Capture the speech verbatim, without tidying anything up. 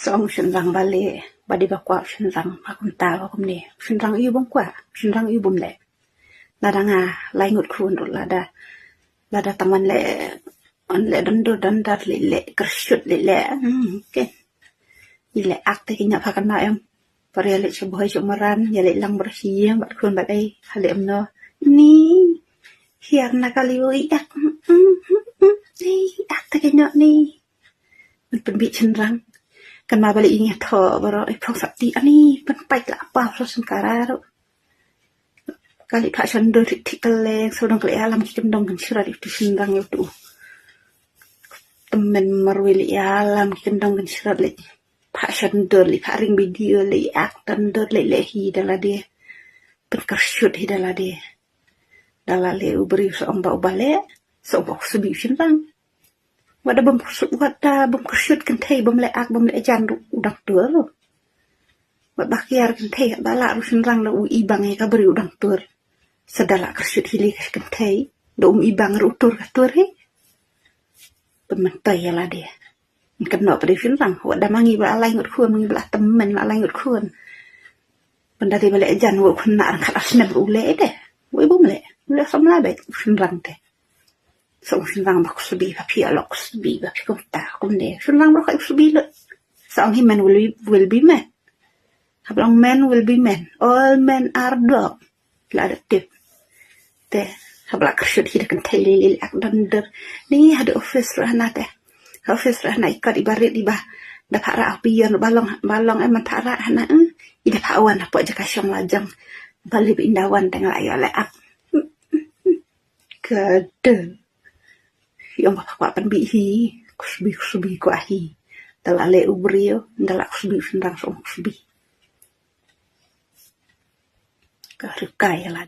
Tang u shynrang ba leh, ba dei ba kwah u shynrang, ba kumta ba kumne. U shynrang u bym kwah, u shynrang u bym leh. Lada nga, lai ngut khun ruh lada. Lada tang wan leh, wan leh dang dur dang dar leh leh, kyrshut leh leh. Hmm, okay. Ïa leh ak te ki ñiah pha kynmaw em. Para ïa leh sha Bhoi sha Maran, ïa leh lang bad hi, bad khun bad ei, ha leh em no. Ni, hiar na kali u i ak. Hmm, hmm, hmm, hmm. Ni, ak te ki ñiah ni. Ban pynbit shynrang. Kan ma ba leh i ngi thoh baroh i phong sap ti ani pynpait la pa pro syn kara ruh. Kali pha shon dur thik thik kylleng, so dong kali alam ki kyndong kan shrat i tu shynrang i tu. Tymmen marwei li alam ki kyndong kan shrat li. Pha shon dur li pha ring video li ak tan dur li li hi da lade. Pynkyrshut hi da lade. Da la leh u briew sa ong ba u ba leh, sa ong ba u sbi u shynrang. Wat da bym kyrshut, wat da bym kyrshut kynthei, bym leh ak, bym leh jan ruh u dang tur. Wat ba kiar kynthei, ba lah ruh shynrang da u i bang ïa ka briew u dang tur. Sa da la kyrshut hi leh ka kynthei, da um i bang ruh u tur ka tur hi. Pynmyntoi ïa lade. Kan noh pdei shynrang, wat da ma ngi ba la lai ngut khun, ma ngi ba la tymmen la lai ngut khun. Pynda dei ba leh jan u khun na rang khat ar snem ruh u leh de. Wei bym leh, u leh sam la beit u shynrang te. Sa u shynrang ba kusbi ba phi alok kusbi ba phi kumta kumne. Shynrang ba kai kusbi le. Sa ong hi men will be, will be men. Hap long men will be men. All men are dog. La da tip. Te hap la kyrshut hi da kynthei li li ak dang dur. Ni ha da office ruh hana te. Ha office ruh hana i kot i barit i ba. Da pha ra apion ba long, ba long em man pha ra hana, eh. I da pha wan hapoh jaka shong la jong. Ba lip inda wan tang la ïoh leh ak. Ka dei. Ïong ba kwah pynbit hi, kusbi kusbi kwah hi. Da la leh u briew, da la kusbi u shynrang sa ong kusbi. Ka rkai la